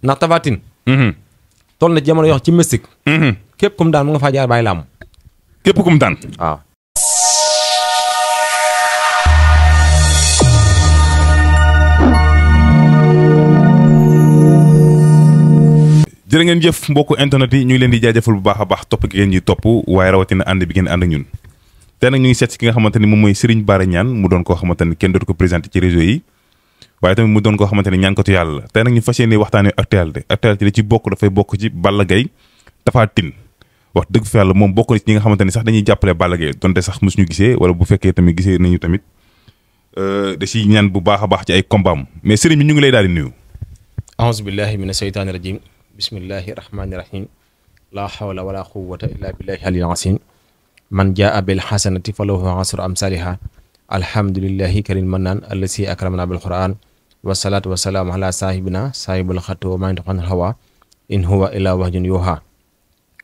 ndax Tapha Tine toll na jamono yoo xam ci mystique képp kum daan mu nga faa jaar bàyyi laam képp kum daan waaw jërë ngeen jëf mbokku internet yi ñu ngi leen di jaajëfal bu baax a baax topp gi ngeen ñuy topp waaye rawatina ànd bi ngeen ànd ak ñun te nag ñu ngi seet si ki nga xamante ni moom mooy Serigne Bara Niane mu doon koo xamante ni kenn dootu ko présenté ci réseau yi waaye tamit mu doon koo xamante ni ñaankatu yàlla la tey nag ñu fas yéene waxtaanee actualité da ci bokk dafay bokk ci Balla Gaye Tapha Tine wax dëgg fa yàlla moom bokk na ci ñi nga xamante ni sax dañuy jàppale Balla Gaye donte sax mosuñu gisee wala bu fekkee tamit gisee nañu tamit da ciy ñaan bu baax a baax ci ay combat am mais Serigne bi ñu ngi lay daal di nuyu aouzu billahi mina sheytaani rajim bismillahi rahmaani rahim laa hawla wala quwwata illa billahi aliyil azim man jaa bil hasanati falahu asru amsaliha alhamdulillahi karim manaan allasi akramana bil quran wasalaatu wasalaamu ala saahibina saahibul xatu wa maa yantiqu anil hawa in huwa illa wahyun yuha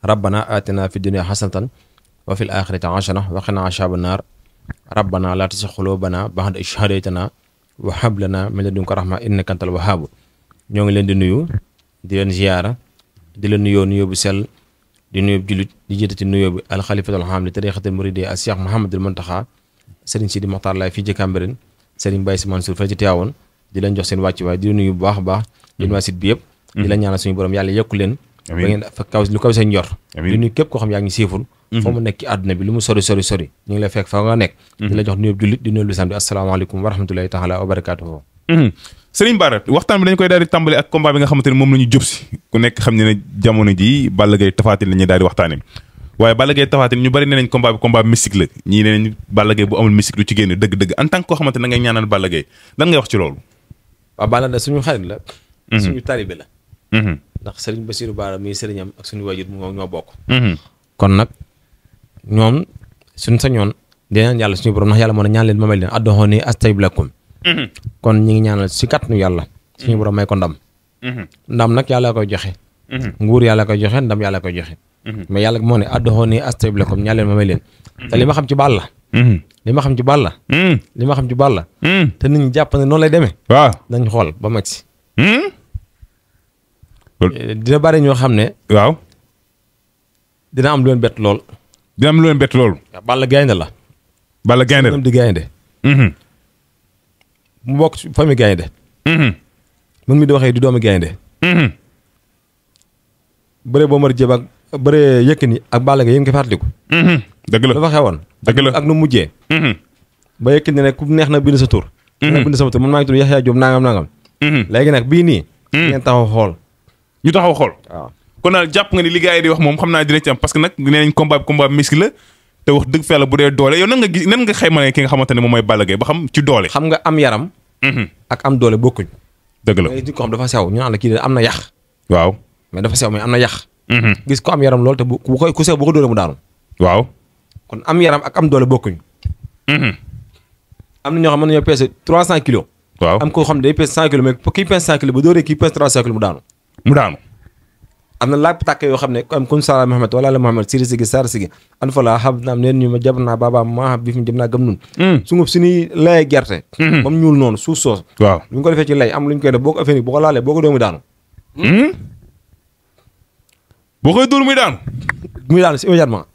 rabbana atina fi dunya hasanatan wa fil axirati hasana wa qina ashaban naar rabbana la tuzigh qulubana ba'da idh hadaytana wa hab lana min ladunka rahma innaka antal wahhab ñoo ngi leen di nuyu di leen ziyaara di leen nuyoo nuyoo bu sell di nuyoo jullit di jiitati nuyoo bi alxalifatul aam li tariqatil muridiyya as Cheikh Mouhamadul Muntaxa Serigne Sidi Mokhtar Laay fii ci Cambérène Serigne Baye Sy Mansour fii ci Tivaouane di leen jox seen wàcc waaye di nuyu bu baax a baax yéen waa site bi yëpp di la ñaanal suñu borom yàlla yokku leen ba ngeen fa kaw lu kaw seen njor di nuyu képp koo xam yaa ngi siiful foo mu nekk ci àdduna bi lu mu sori sori sori ñu ngi lay fekk fa nga nekk di la jox nuyoo jullit di nuyu lu samedi asalaamaaleykum wa rahmatullahi taala wa barakatuhu Serigne Bara waxtaan bi dañ koy daal di tàmbali ak combat bi nga xamante ne moom la ñu jub si ku nekk xam ne ne jamono ji Balla Gaye Tapha Tine la ñuy daal di waxtaane waaye Balla Gaye Tapha Tine ñu bari nee nañ combat bi combat mystique la ñii nee nañ Balla Gaye bu amul mystique du ci génn dëgg-dëgg en tant que koo xamante ne ngay ñaanal Balla Gaye lan ngay wax ci loolu waaw Balla da suñu xarit la suñu talibe la ndax Serigne Bassirou Bara mii sëriñam ak suñu wajur moom ñoo bokk kon nag ñoom suñ sañoon dinaan yàlla suñu borom ndax yàlla moo ne ñaan leen ma may leen addu'uuni astajib lakum kon ñi ngi ñaanal si kàttanu yàlla suñu borom may ko ndam ndam nag yàlla koy joxe nguur yàlla koy joxe ndam yàlla koy joxe mais yàlla moo ne addu'uuni astajib lakum ñaan leen ma may leen te li ma xam ci Balla li ma xam ci Balla li ma xam ci Balla te nit ñi jàpp ne noonu lay demee waaw nañ xool ba mag si dina bari ñoo xam ne waaw dina am lu leen bett lool dina am lu leen bett loolu waaw Balla gaynde la Balla gaynde la di gaynde mu bokk ci famille gaynde mun mi di waxee di doomi gaynde bëree boo mari jëb ak bëree Yékini ak Balla Gaye yéen ngi fàttaliku dëgg la dafa xewoon dëgg la ak nu mujjee ba Yékini ne ku neex na bind sa tur na bind sama tur man maa ngi tudd Yaxya Jóob nangam léegi nag bii nii ngeen taxaw xool ñu taxaw xool waaw kon daal jàpp nga ni li gars yi di wax moom xam naa dina ci am parce que nag nee nañ combat mystique la te wax dëgg fa yàlla bu dee doole yow nan nga xayma ne ki nga xamante ne moom mooy Balla Gaye ba xam ci doole xam nga am yaram ak am doole bokkuñ dëgg la nit ko xam dafa sew ñu naan la kii de am na yax waaw mais dafa sew mais am na yax gis ko am yaram loolu te ku sew bu ko doole mu daanu waaw kon am yaram ak am doole bokkuñ am na ñoo xam mën nañoo peese 300 kilos waaw am koo xam ne day peese 100 kilos mais kii peese 100 kilos ba dooree kii peese 300 kilos mu daanu am na laaj tàkk yoo xam ne comme kun sala Muhammad wala la Muhammad siri sigi sar sigi an fa la xam naam neen ñu ma jab naa baaba maa bi fi jëm naa gëm nun sunguf suñuy layee gerte ba mu ñuul noonu suuf soos waaw lu ñu ko defee ci lay am lu ñu koy def boo ko affaire boo ko laalee boo ko doomu daanu boo koy dóor muy daanu si immédiatement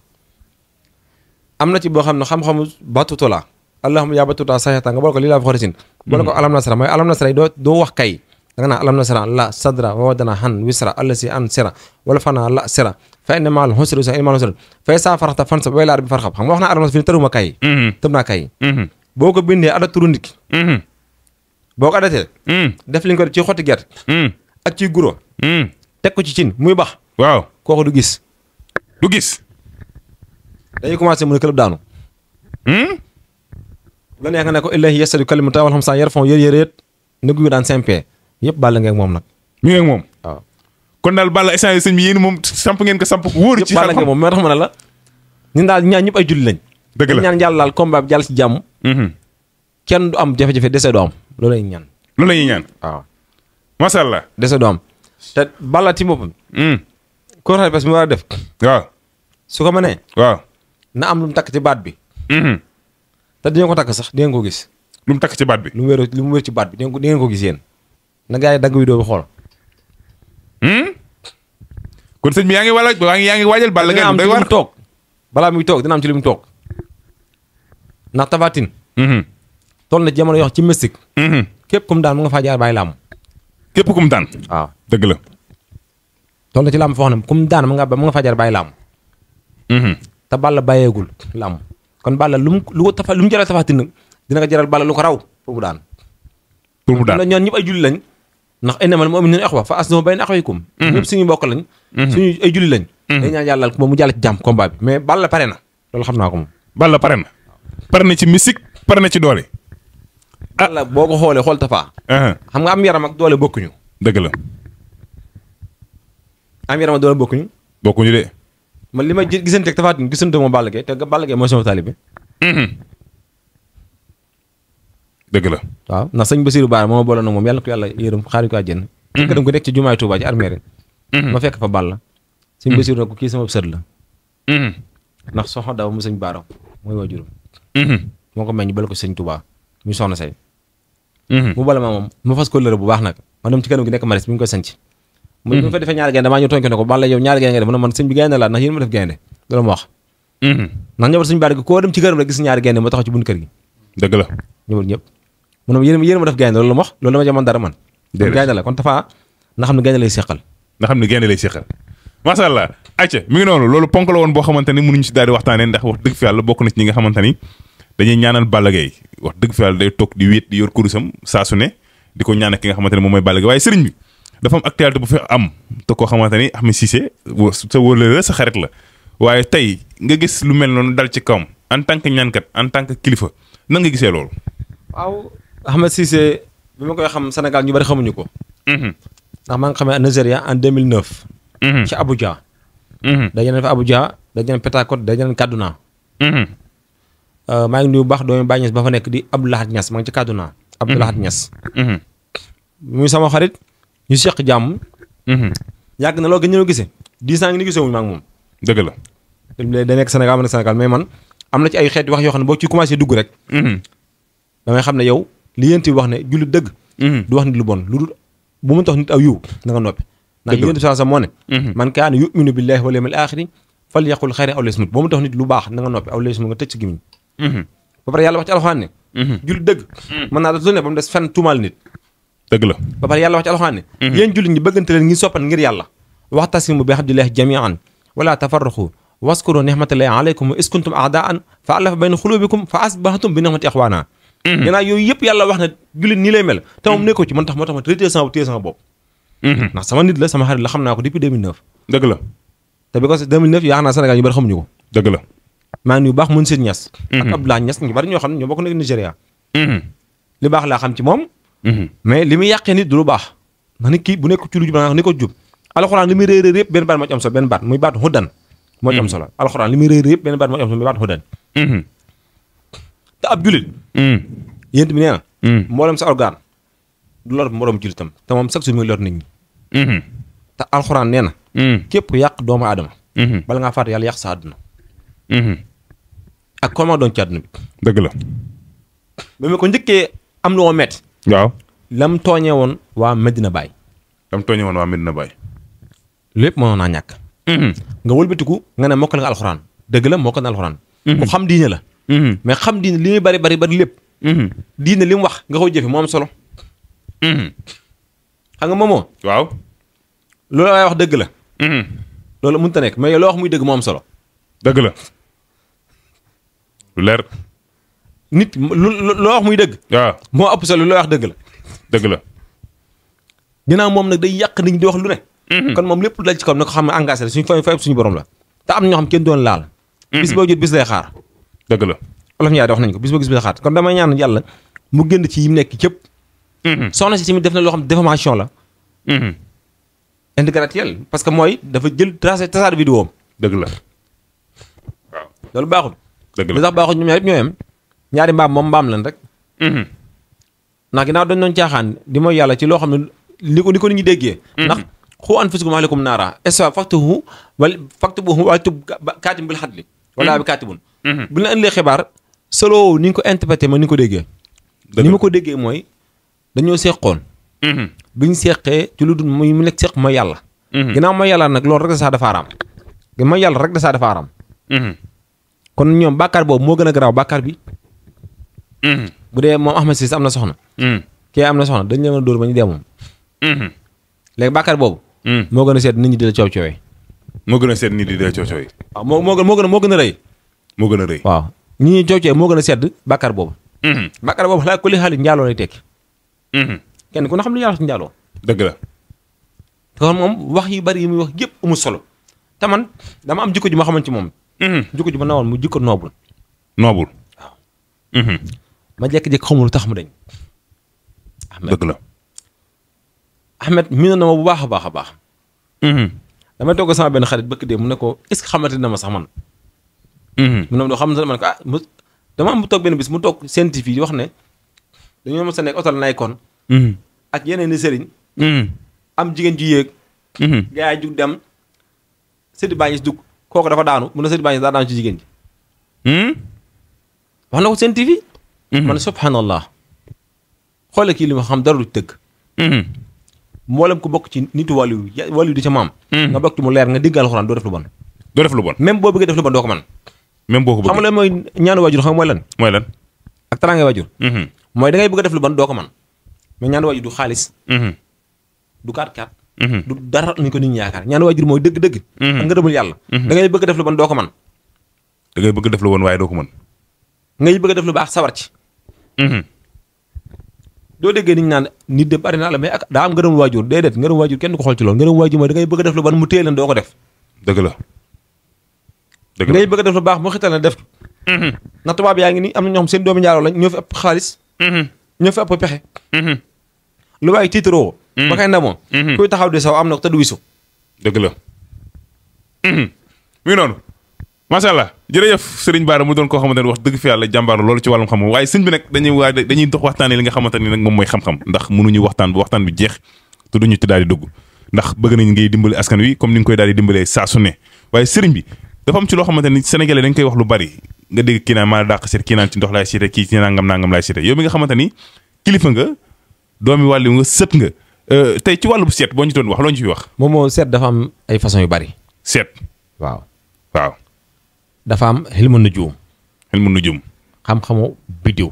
am na ci boo xam ne xam-xamu batuto la allahumma yaa batuta saxeta nga boole ko lii laa fa xorisin boole ko alam nasara mooy alam nasara yi doo wax kay da nga naan alam nasara la sadra wa wadana han wisra allasi an sera wala fana la sera fa inna maal husri yusra inna maal husri fa saa faraxta fan sa way laar bi farxab xam nga wax naa alam nasara fi ne tëruma kay tëm naa kay boo ko bindee ada turu nit ki boo ko adatee def li nga ko def ci xotti gerte ak ci guro teg ko ci cin muy bax waaw kooku du gis dañuy commencé mu ne këlëb daanu la neex nga ne ko illahi yasadu kalimata wal xam sa yar fon yëreet nëggu yu daan simpe yëpp Balla Gaye moom nag mi ngi ak moom waaw kon daal Balla instant sëñ bi yéen moom samp ngeen ko samp wóoru ci Balla Gaye moom moo tax ma ne la ñun daal ñaan ñëpp ay julli lañ dëgg la ñaan yàlla daal combat bi jàll si jàmm kenn du am jafe-jafe dese du am loolu la ñuy ñaan loolu la ñuy ñaan waaw macha allah dese du am te Balla ci boppam conférence de presse mu war a def waaw su ko mënee waaw na am lu mu takk ci baat bi te di ngeen ko takk sax di ngeen ko gis lu mu takk ci baat bi lu mu wér ci baat bi di ngeen ko gis yéen na gars yi dagg vidéo bi xool kon sëñ bi yaa ngi waajal Balla Gaye day war toog balaa muy toog dina am ci li mu toog ndax Tapha Tine toll na jamono yoo xam ci mystique képp kum daan mu nga faa jaar bàyyi làmb képp kum daan waaw dëgg la toll na ci làmb foo xam ne kum daan mu nga faa jaar bàyyi làmb te Balla bàyyeegul làmb kon Balla lu mu jaral Tapha Tine nag dina ko jaral Balla lu ko raw pour mu daan ñoon ñëpp ay julli lañ ndax innamal mu'minuuna ixwa fa aslihu bayna axawaykum ñëpp suñu mbokk lañ suñu ay julli lañ day ñaan yàlla moom mu jàll ci jàmm combat bi mais Balla pare na loolu xam naa ko moom Balla pare na ci mystique pare na ci doole Balla boo ko xoolee xool Tapha xam nga am yaram ak doole bokkuñu dëgg la am yaram ak doole bokkuñu de man li may gisante ak Tapha Tine gisante moom Balla Gaye te Balla Gaye mooy sama taalibe dëgg la waaw ndax sëñ Bassirou Bara moo ma boole na moom yàlla na ko yàlla yërëm xaari ko àjjana ci këram ko nekk ci jumaay Touba ci armée ma fekk fa Balla sëñ Bassirou na ko kii sama sët la ndax soxna daw mu sëñ Bara mooy waajuram moo ko meññ bala ko sëñ Touba ñu soxna say mu bala ma moom ma fas ko lëre bu baax nag ma dem ci këram gi nekk maris bi ñu koy sanc mu fa defee ñaari gaynde maa ñëw tooñ ko ne ko Balla yow ñaari gaynde nga def mu ne man sëñ bi gaynde laa ndax yéen ma def gaynde loolu ma wax ndax ñëwat sëñ Bara gi koo dem ci këram rek gis ñaari gaynde moo taxaw ci bunt kër gi dëgg la ñëwat ñëpp mu ne yéen ma def gaynde loolu la ma wax loolu dama jamoon dara man gaynde la kon Tapha nga xam ne gaynde lay seqal macha allah ayca mi ngi noonu loolu ponk la woon boo xamante ni mënuñu si daal di waxtaanee ndax wax dëgg fi yàlla bokk na ci ñi nga xamante ni dañuy ñaanal Balla Gaye wax dëgg fi yàlla day toog di wéet di yor kurusam saa su ne di ko ñaanal ki nga xamante ne moom mooy Balla Gaye waaye sëriñ bi dafa am actualité bu fi am te koo xamante ni Ahmed Cissé sa wóolal la sa xarit la waaye tey nga gis lu mel noonu dal ci kawam en tant que ñaankat en tant que kilifa nan nga gisee loolu. waaw Ahmed Cissé bi ma koy xam Sénégal ñu bari xamuñu ko. ndax maa ngi xamee Nigeria en 2009. ci Abuja. daje nañ fa Abuja daje nañ Pétakot daje nañ Kaduna. maa ngi nuyu bu baax doomi Baye Niass ba fa nekk di Abdou Lahad Niass maa ngi ci Kaduna. Abdou Lahad Niass. muy sama xarit ñu seq jàmm. yàgg na loo gën ñoo gisee 10 ans ngi ni gisee wuñu maa ngi moom. dëgg la. da nekk Sénégal ma nekk Sénégal mais man am na ci ay xeeti wax yoo xam ne boo ci commencé dugg rek. damay xam ne yow li yéen wax ne jullit dëgg. du wax nit lu bon lu dul bu mu tax nit aw yiw na nga noppi. ndax yéen sa moo ne. man kaana yuminu billahi wal yawmil aaxiri fal yaqul xayran aw liyasmut bu mu tax nit lu baax na nga noppi aw liyasmut nga tëj sa gémmiñ. ba pare yàlla wax ci alxuraan ne. jullit dëgg. mën naa def lu ne ba mu des fenn tuumaal nit. dëgg la ba pare yàlla wax ci alxuraan ne. yéen jullit ñi bëggante leen ngi soppan ngir yàlla. waxtasimu bi hablillahi jamian wala tafarraqu waskuru nihmatallahi alaykum wa is kuntum a'daan fa allafa bayna xulubikum fa asbahtum bi ni'mati ixwaana. gannaaw yooyu yëpp yàlla wax na jullit nii lay mel te moom nekkoo ci man tax moo tax ma téye sama bopp. ndax sama nit la sama xarit la xam naa ko depuis 2009. dëgg la te bi ko 2009 yaakaar naa Sénégal ñu bari xamuñu ko. dëgg la maa ngi nuyu baax Mounir Niass. ak Abdoulaye Niass ñu bari ñoo xam ne ñoo bokk nekk Nigéria. li baax laa xam ci moom. mais li muy yàqee nit du lu baax. ndax nit ki bu nekk ci lu jub ni ko jub alxuraan li muy réer yëpp benn baat moo ci am solo benn baat muy baatu huddan moo ci am solo alxuraan li muy réer yëpp benn baat moo ci am solo muy baatu huddan te ab julit yént bi nee na mboolem sa organe du lor moroom julitam te moom chaque jour muy lor nit ñi te alxuraan nee na képp yàq doomu aadama bala ngaa faatu yàlla yàq sa àdduna ak comment doon ci àdduna bi dëgg la ba mu ko njëkkee am lu ma metti waaw lam tooñee woon waa Medina Baye lépp mënoon naa ñàkk nga wëlbatiku nga ne mokkal nga alxuraan dëgg la mokkal na alxuraan ku xam diine la mais xam diine li muy bari lépp diine li mu wax nga koy jëfe moo am solo xam nga moomoo waaw loolu waay wax dëgg la loolu mënut a nekk mais loo wax muy dëgg moo am solo dëgg la lu leer nit loo wax muy dëgg waaw moo ëpp solo loo wax dëgg la dëgg la ginnaaw moom nag day yàq nit ñi di wax lu ne kon moom lépp dal ci kaw na ko xam ne engagé la suñu fay suñu borom la te am ñoo xam kenn doon laal bis boo jot bis lay xaar dëgg la olof ñaari wax nañ ko bis boo gis bis lay xaar kon damay ñaan yàlla mu génn ci yi mu nekk cëpp soxna si tamit def na loo xam ne diffamation la intégratiel parce que mooy dafa jël tasaare vidéo am dëgg la waaw loolu baaxul dëgg la li tax baaxul ñoom ñaar yëpp ñoo yem ñaari mbaam moom mbaam lan rek ndax ginnaaw dañ doon caaxaan di mooy yàlla ci loo xam ne li ko nit ñi déggee ndax xu anfusakum ahlikum naara esa faktuhu wala tub kaatib bil xadli wala bi kaatibun bu la ëndlee xibaar solo ni nga ko interprété ma ni nga ko déggee ni ma ko déggee mooy dañoo seqoon bi ñu seqee ci lu dul mu nekk seq mooy yàlla ginnaaw mooy yàlla nag loolu rek da saa dafa araam mooy yàlla rek da saa dafa araam kon ñoom bàkkaar boobu moo gën a garaaw bàkkaar bi bu dee moom Ahmed Cissé am na soxna kii am na soxna dañ leen a dóor ba ñu dee moom léegi bàkkaar boobu moo gën a seet nit ñi di la coow coowee moo gën a seet nit ñi di la coow coowee waaw moo gën a rëy moo gën a rëy waaw ñi ñuy coow coowee moo gën a sedd bàkkaar boobu bàkkaar boobu laa ko li xaalis njaaloo lay tekki kenn ku ne xam ne yàlla si njaaloo dëgg la kon moom wax yu bari yi muy wax yëpp amul solo te man dama am jikko ju ma xamante ci moom jikko ju ma nawoon mu jikko noobul waaw ma jékki-jékki xamul lu tax mu dañ dëgg la Ahmed miinoon na ma bu baax a baax a baax damay toog sama benn xarit bëkk dee mu ne ko est-ce que xamante na ma sax man mu ne doo xamante ne man ko dama am bu toog benn bis mu toog scientifique yi wax ne dañoo mos a nekk otal Nikon ak yeneen i sëriñ am jigéen ju yéeg gaa yi jug dem sëdi bàññi si dugg kooku dafa daanu mu ne sëdi bàññi daa daanu ci jigéen ji wax na ko scientifique man subhanallah xoole kii li ma xam dara du dëgg mboolem ku bokk ci nitu wàllu di ca maam nga bokk ci mu leer nga diggal alxuraan doo def lu bon même boo bëggee def lu bon doo ko man même boo ko bëggee xam nga mooy ñaanu waajur xam nga mooy lan ak taraangay waajur mooy da ngay bëgg a def lu bon doo ko man mais ñaanu waajur du xaalis du kaat du dara ni ko nit ñi yaakaar ñaanu waajur mooy dëgg-dëgg ak ngërëmul yàlla da ngay bëgg a def lu bon doo ko man da ngay bëgg def lu bon waaye doo ko mën ngay bëgg a def lu baax sawar ci doo déggee nit ñi naan nit de bari na la mais ak daa am ngërëmul waajur déedéet ngërëmul waajur kenn du ko xool ci loolu ngërëmul waajur mooy da ngay bëgg a def lu bon mu téye leen doo ko def dëgg la ngay bëgg a def lu baax mu xital na def na tubaab yaa ngi ni am na ñoo xam seen doomi njaaloo lañ ñoo fi ëpp xaalis ñoo fi ëpp pexe lu waaye tiitaroo ba kay ndamoo kuy taxaw di saw am na te du wisu dëgg la muy noonu macha allah jërëjëf Serigne Bara mu doon koo xamante ne wax dëgg fi yàlla jàmbaar loolu ci wàllum xam-xam waaye sëñ bi nag dañuy dox waxtaanee li nga xamante ni nag moom mooy xam-xam ndax mënuñu waxtaan ba waxtaan bi jeex te duñu ci daal di dugg ndax bëgg nañ ngay dimbali askan wi comme ni nga koy daal di dimbalee saa su ne waaye sëriñ bi dafa am ci loo xamante ni sénégalais dañ koy wax lu bari nga dégg kii naan maa dàq seet kii naan ci ndox laay seete kii ci nangam laay seete yow mi nga xamante ni kilifa nga doomi wàllu nga sët nga tey ci wàllu bu seet boo ñu doon wax loo ñu fi wax moom moo seet dafa am ay façon yu bari seet waaw dafa am xilmu nujum xam-xamu biddiw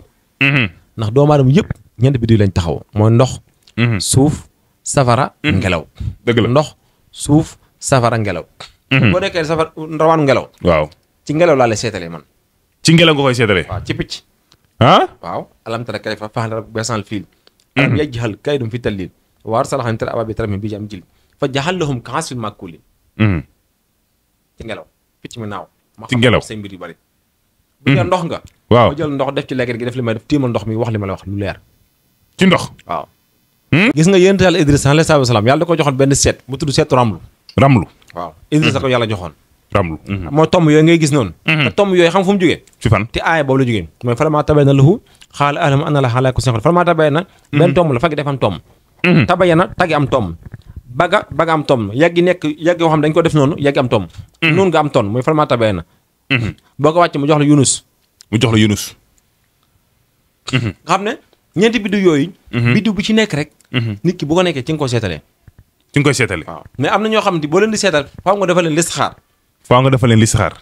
ndax doomu aadama yëpp ñeent biddiw lañ taxaw mooy ndox suuf safara ngelaw dëgg la ndox suuf safara ngelaw boo nekkee safara rawaanu ngelaw waaw ci ngelaw laa lay seetalee man ci ngelaw nga koy seetalee waaw ci picc waaw alam tara kayfa fa'ala rabbuka biashabil fiil alam yaj'al kaydahum fi tadlil wa arsala alayhim tayran abaabila bi jam jil fa ja'alahum ka'asfin ma'kuul ci ngelaw picc mi naaw ci ngelaw say mbir yu bari bu dee ndox nga waaw ma jël ndox def ci lekket gi def li may def tiimal ndox mi wax li ma la wax lu leer ci ndox waaw gis nga yénent yàlla Idrissa alayhi salaam yàlla da ko joxoon benn seet mu tudd seetu ramlu waaw Idrissa ko yàlla joxoon ramlu mooy tomb yooyu ngay gis noonu te tomb yooyu xam fu mu jógee ci fan te aaya boobu la jógee mooy falammaa tabayyana lahu qaala a'lamu anna Allaaha alaa kulli shay'in qadiir falammaa tabayyana benn tomb la fekk dafa am tomb tabayyana tagi am tomb baga am tomb yàggi yoo xam dañ ko def noonu yàggi am tomb noonu nga am ton mooy falammaa tabayyana boo ko wàcc mu jox la Yunus nga xam ne ñeenti biddiw yooyu biddiw bu ci nekk rek nit ki bu ko nekkee ci nga ko seetalee waaw mais am na ñoo xam ne boo leen di seetal faaw nga defal leen listixaar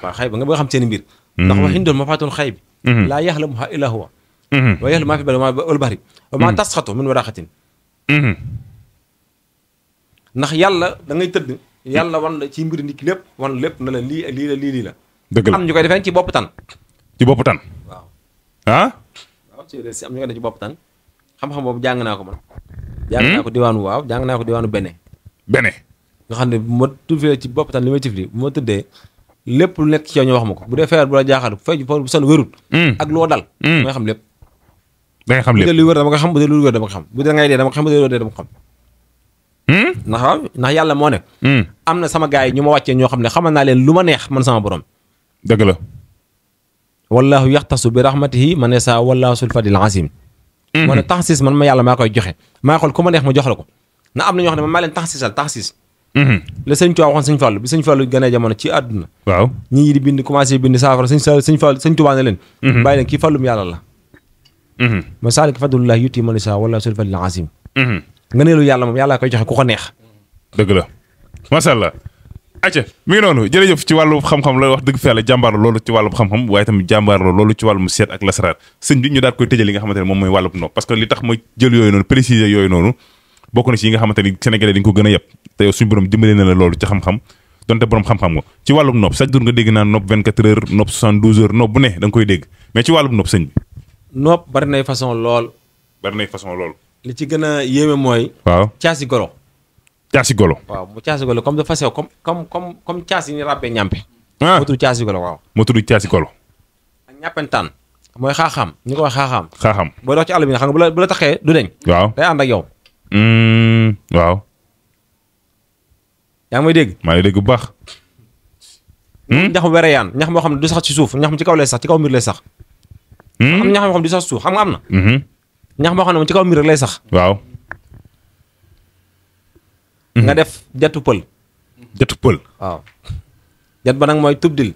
waaw xëy ba nga bëgg xam seen mbir ndax wa indahu mafaatihul xaybi laa ya'lamuhaa illaa huwa wa ya'lamu maa fil barri wal bahri wa maa tasqatu min waraqatin ndax yàlla da ngay tëdd yàlla wan la ci mbir nit ki lépp wan lépp na la lii lii la dëgg la am ñu koy defee ci bopp tan waaw waaw si am ñu koy def ci bopp tan xam-xam boobu jàng naa ko man jàng naa ko diwaanu bene nga xam ne bu ma tuflee ci bopp tan li may tifli bu ma tëddee lépp lu nekk ci yow ñu wax ma ko bu dee feebar bu la jaaxal bu son wérut ak loo dal mooy xam lépp da ngay xam lépp bu dee luy wér dama ko xam bu dee luy wér dama ko xam bu dee ngay dee dama ko xam bu dee loo dee dama ko xam ndax yàlla moo ne am na sama gars yi ñu ma wàccee ñoo xam ne xamal naa leen lu ma neex man sama borom dëgg la wallahu yaxtasu bi rahmatihi man yasa wallahu sul fadil azim moo ne taxsis man ma yàlla maa koy joxe maa xool ku ma neex ma jox la ko na am na ñoo xam ne man maa leen taxsis la sëñ Tuubaa waxoon sëñ Fallu bi sëñ Fallu gënee jamono ci àdduna waaw ñi di bind commencé bind saafara sëñ Tuubaa ne leen bàyyi leen kii fàllum yàlla la ma saalika fadlullah yuti man yasa wallahu sul fadil azim nga neelu yàlla moom yàlla koy joxe ku ko neex dëgg la macha allah. acca mi ngi noonu jërëjëf ci wàllu xam-xam la wax dëgg fa yàlla jàmbaar la loolu ci wàllu xam-xam waaye tamit jàmbaar la loolu ci wàllum seet ak lasaraar sëñ bi ñu daal koy tëjee li nga xamante ne moom mooy wàllum nopp parce que li tax ma jël yooyu noonu préciser yooyu noonu bokk na ci yi nga xamante ni sénégalais dañ ko gën a yeb te yow suñu borom dimbale na la loolu ci xam-xam donte borom xam-xam nga ci wàllum nopp chaque jour nga dégg naan nopp 24 heures nopp 72 heures nopp bu ne da nga koy dégg mais ci wàllum nopp sëñ bi nopp bari nay façon lool. bari nay façon lool. li ci gën a yéeme mooy. waaw caasi golo. caasi golo. waaw mu caasi golo comme dafa sew comme caas yi ñu ràbbee ñàmpe. ah moo tudd caasi golo waaw. moo tudd caasi golo. ak ñàppantaan. mooy xaaxaam ñu ko wax xaaxaam. xaaxam boo dox ci àll bi nga xam nga bu la taxee du deñ. waaw day ànd ak yow. waaw. yaa ngi may dégg. maa ngi dégg bu baax. ñax mu wereyaan ñax moo xam ne du sax ci suuf ñax mu ci kaw lay sax ci kaw mbir lay sax. am ñax moo xam ne du sax ci suuf xam nga am na. ñax moo xam ne moom ci kaw mbir rek lay sax. waaw. nga def jatu pël. jatu pël. waaw jat ba nag mooy tubdil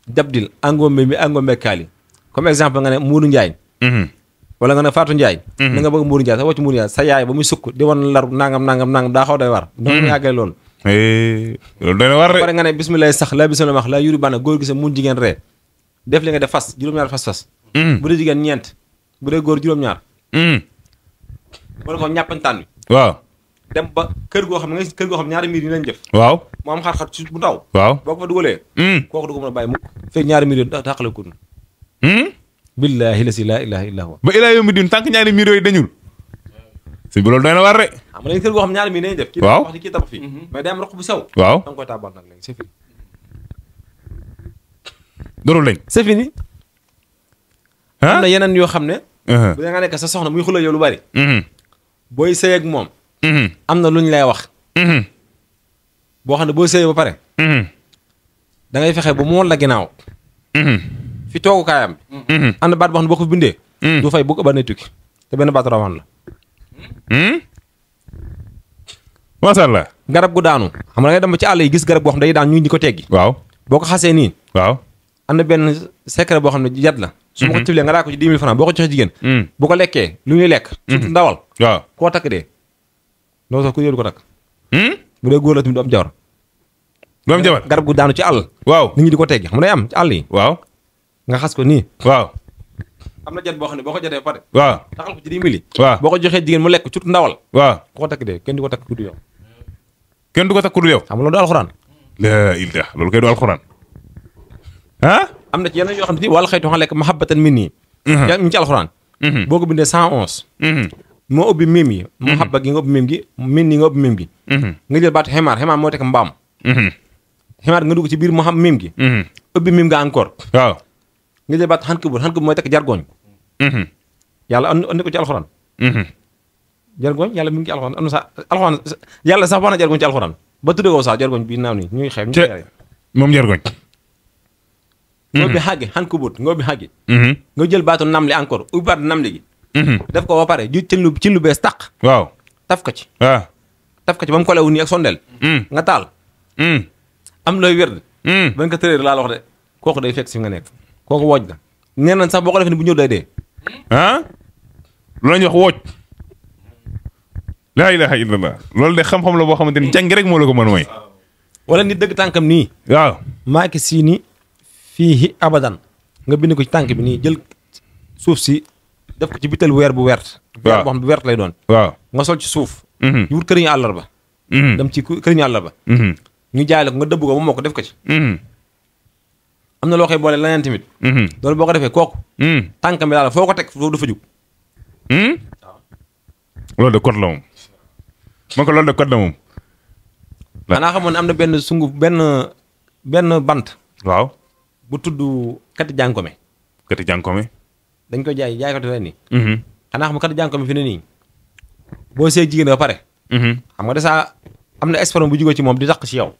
jabdil angombe mi angombe kaali comme exemple nga ne Mourou Ndiaye. wala nga ne Fatou Ndiaye. na nga bëgg Mourou Ndiaye sa wàcc Mourou Ndiaye sa yaay ba muy sukk di wan lar nangam daa xaw day war. ndax mu yàggee loolu. loolu doy na war ba pare nga ne bisimilah sax la bisimilah wax la yuri bànn góor gi sa mun jigéen ree def li nga def fas juróom-ñaar fas. bu dee jigéen ñeent bu dee góor juróom-ñaar. wala ko ñàppantaan bi. waaw. dem ba kër goo xam ne kër goo xam ne ñaari miir yi lañ def. waaw. mu am xar-xar ci bu ndaw. waaw boo ko fa dugalee. kooku du ko mën a bàyyi mukk. fekk ñaari miir yooyu tàqale ko. billaahi la si laa ilaaha illaa huwa. ba ilaa yawmi diin tànk ñaari miir yooyu dañul. sëñ bi loolu doy na war rek. xam nga kër goo xam ne ñaari miir lañ def. waaw kii wax kii tabax fii. mais day am roq bu sew. waaw da nga koy tàbbal nag léegi c'est fini. doonul lañ. c'est fini. am na yeneen yoo xam ne. bu dee nga nekk sa soxna muy xuloo yow lu bari. booy sëy ak moom. am na lu ñu lay wax. boo xam ne boo sëyee ba pare. da ngay fexe ba mu woon la ginnaaw. fi toogukaayam. am na baat boo xam ne boo ko bindee. du fay bu ko ba nay tukki te benn baat rawaan la. macha allah. garab gu daanu. xam nga da ngay dem ba ci àll yi gis garab goo xam ne day daan ñu di ko teggi. waaw boo ko xasee nii. waaw. am na benn secret boo xam ne jat la. su ma ko tiflee nga daa ko ci 10 000 francs boo ko joxee jigéen. bu ko lekkee lu ñuy lekk. surtout ndawal. waaw koo takk dee. loolu sax ku yéelu ko takk. bu dee góor la tamit du am jawar. du am jabar garab gu daanu ci àll. waaw nit ñi di ko teggi xam nga day am ci àll yi. waaw. nga xas ko nii. waaw. am na jat boo xam ne boo ko jatee ba pare. waaw. taxal ko ci 10 000. waaw boo ko joxee jigéen mu lekk surtout ndawal. waaw. ku ko takk dee kenn du ko takk ku du yow. kenn du ko takk ku dul yow. xam nga loolu du alxuraan. la ilaha loolu kay du alxuraan. ah. am na ci yeneen yoo xam ne wala xëytu xam lekk mahabbatan min nii. yaa ngi ci alxuraan. boo ko bindee 111. moo ubbi miim yi. mahabba gi nga ubbi miim gi min nii nga ubbi miim gi. nga jël baatu xemaar xemaar moo tekk mbaam. xemaar nga dugg ci biir mu xam miim gi. ubbi miim nga encore. waaw. nga jël baatu xankubur xankubur mooy tekk jargoñ. yàlla andi ko ci alxuraan. jargoñ yàlla mi ngi ci alxuraan am na sax alxuraan yàlla sax wax na jargoñ ci alxuraan ba tuddee ko sax jargoñ bii naaw nii ñuy xeeb ñu moom jargoñ. nga ubbi xàggi xankubur nga ubbi xàggi. nga jël baatu namli encore ubbi baatu namli gi. def ko ba pare ju ci lu bees tàq. waaw. taf ko ci. waaw. taf ko ci ba mu kolewu nii ak sondeel. nga taal. am looy wérd. ba nga ko tëree laa la wax de kooku day fekk si nga nekk. kooku wooj la. nee nañ sax boo ko defee ni bu ñëw day dee. ah. lu la ñuy wax wooj. laa ilaha illallah loolu de xam-xam la boo xamante ni jàng rek moo la ko mën a may. wala nit dëgg tànkam nii. waaw. maa ki sii ni fii abadan nga bind ko ci tànk bi nii jël suuf si def ko ci bital weer bu wert. waaw weer boo xam bu wert lay doon. waaw nga sol ci suuf. ñu wut këriñu àllarba. dem ci këriñu àllarba. ñu jaay la ko nga dëbb ko ba moo ko def ko ci. am na loo koy boole leneen tamit. loolu boo ko defee kooku. tànkam bi daal foo ko teg foofu dafa jug. loolu de code la moom. man ko loolu de code la moom. xanaa xamoon ne am na benn sunguf benn bant. waaw. bu tudd kati jànkome. kati jànkome. dañ koy jaay ko te nii. xanaa xam nga kati jànkome fi ne nii. boo see jigéen ba pare. xam nga desaa am na esperme bu jugee ci moom di tax ci yow.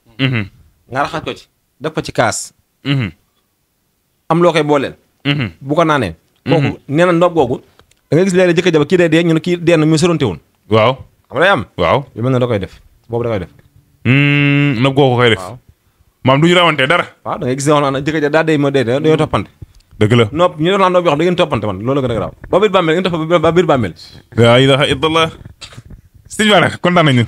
nga raxas ko ci def ko ci kaas. am loo koy booleel. bu ko naanee. kooku nee na ndox googu. da nga gis léeg-léeg jëkkër jaba kii dee ñu ne kii dee na mu soronte woon. waaw. xam nga day am. waaw yu mel ne da koy def boobu da koy def. ndox googu koy def. waaw maam du ñu rawantee dara. waaw da ngay gis ne wax na jëkkër ja daa dee ma dee dañoo toppante. dëgg la. nopp ñu def naa nopp yoo xam da ngeen toppante man loolu la gën a garaaw ba biir bàmmeel ngeen topp ba biir bàmmeel. laa ilaha illallah. sëñ Bara kontaan nañu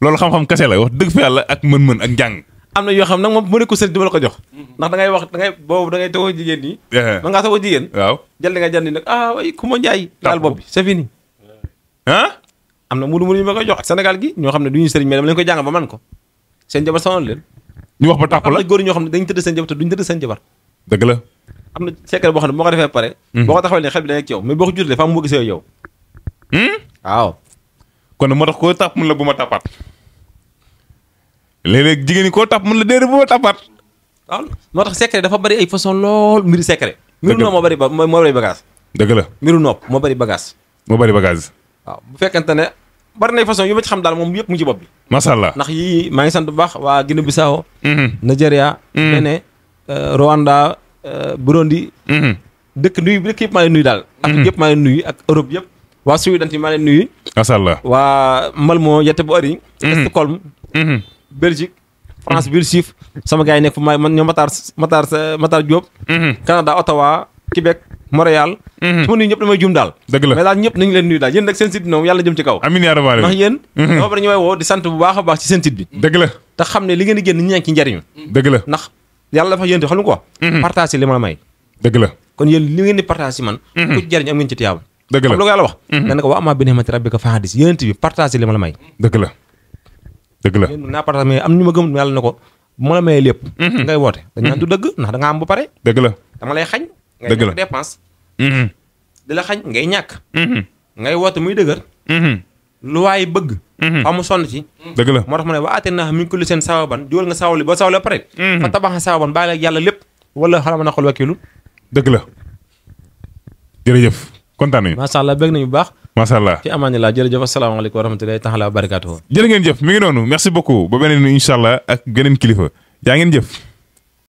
loolu xam-xam kese la wax dëgg fa yàlla ak mën-mën ak njàng. am na yoo xam nag moom bu nekkul sëriñ du ma la ko jox ndax da ngay wax da ngay boobu da ngay tawoo jigéen nii man ngaa tawoo jigéen waaw jël li nga jënd nag way ku ma njaay laal bopp bi c'est fini am na mudu ñu ma koy jox ak Sénégal gi ñoo xam ne du ñu sëriñ mais dama leen koy jàng ba man ko seen jabar sonal leen ñu wax ba tàpp la am na góor ñoo xam ne dañu tëdd seen jabar te duñu tëdd seen jabar dëgg la am na secret boo xam ne boo ko defee pare boo ko taxawee ne xel bi da nekk ci yow mais boo ko jurlee fa mu gisee yow waaw kon moo tax koo tàpp mën la bu ma tàppaat léeg-léeg jigéen ñi koo tàpp mën la déedéet bu ma tàppaat waaw moo tax secret dafa bari ay façon lool mbiri secret mbiru nopp moo bari moo bari bagage dëgg la mbiru nopp moo bari bagage moo bari bagage waaw bu fekkente ne bari nay façon yu ma ci xam daal moom yëpp mu ci bopp bi macha allah ndax yii maa ngi sant bu baax waa Guinée Bissau Nigeria Bénin Rwanda Burundi dëkk yëpp maa leen nuyu daal Afrique yëpp maa leen nuyu ak Europe yëpp waa Suède maa leen nuyu macha allah waa Malmo yette bu ari Stockholm Belgique France Belgique sama gars yi nekk fu ma man ñoom Matar Diop Canada Ottawa Québec Montréal su ma nuyu ñëpp damay juum daal dëgg la mais daal ñëpp nañu leen nuyu daal yéen nag seen site bi moom yàlla jëm ci kaw amiin yaa rabbal ndax yéen dama bari ñu may woo di sant bu baax a baax ci seen site bi dëgg la te xam ne li ngeen di génn ñi ngi ci njariñu dëgg la ndax yàlla dafa yénte xam lu ko partage li ma la may dëgg la kon yéen li ngeen di partage ci man ku ci jariñ am ngeen ci tiyaaba dëgg la xam lu ko yàlla wax dana ko wa amaa bi ni'mati rabbika fahaddis yéen bi partage li ma la may dëgg la dëgg la yéen naa partage mais am ñu ma gëm yàlla na ko bu ma la mayee lépp ngay woote dañ naan du dëgg ndax da nga am ba pare dëgg la dama lay xañ ngay dëgg la ñàkk dépense di la xañ ngay ñàkk ngay woote muy dëgër lu waay bëgg fa mu sonn ci dëgg la moo tax mu ne wa aataynaa min kulli seen sawaban diwal nga sawali ba sawale ba pare fa tabaxa sawaban bàyyi la yàlla lépp wala xala ma na xol wakiilu dëgg la jërëjëf kontaan nañu macha allah bëgg nañu bu baax macha allah fi amaani laa jërëjëf asalaamaaleykum wa rahmatullahi taala wa barakaatuhu jërë ngeen jëf mi ngi noonu merci beaucoup ba beneen incha allah ak geneen kilifa yaa ngeen jëf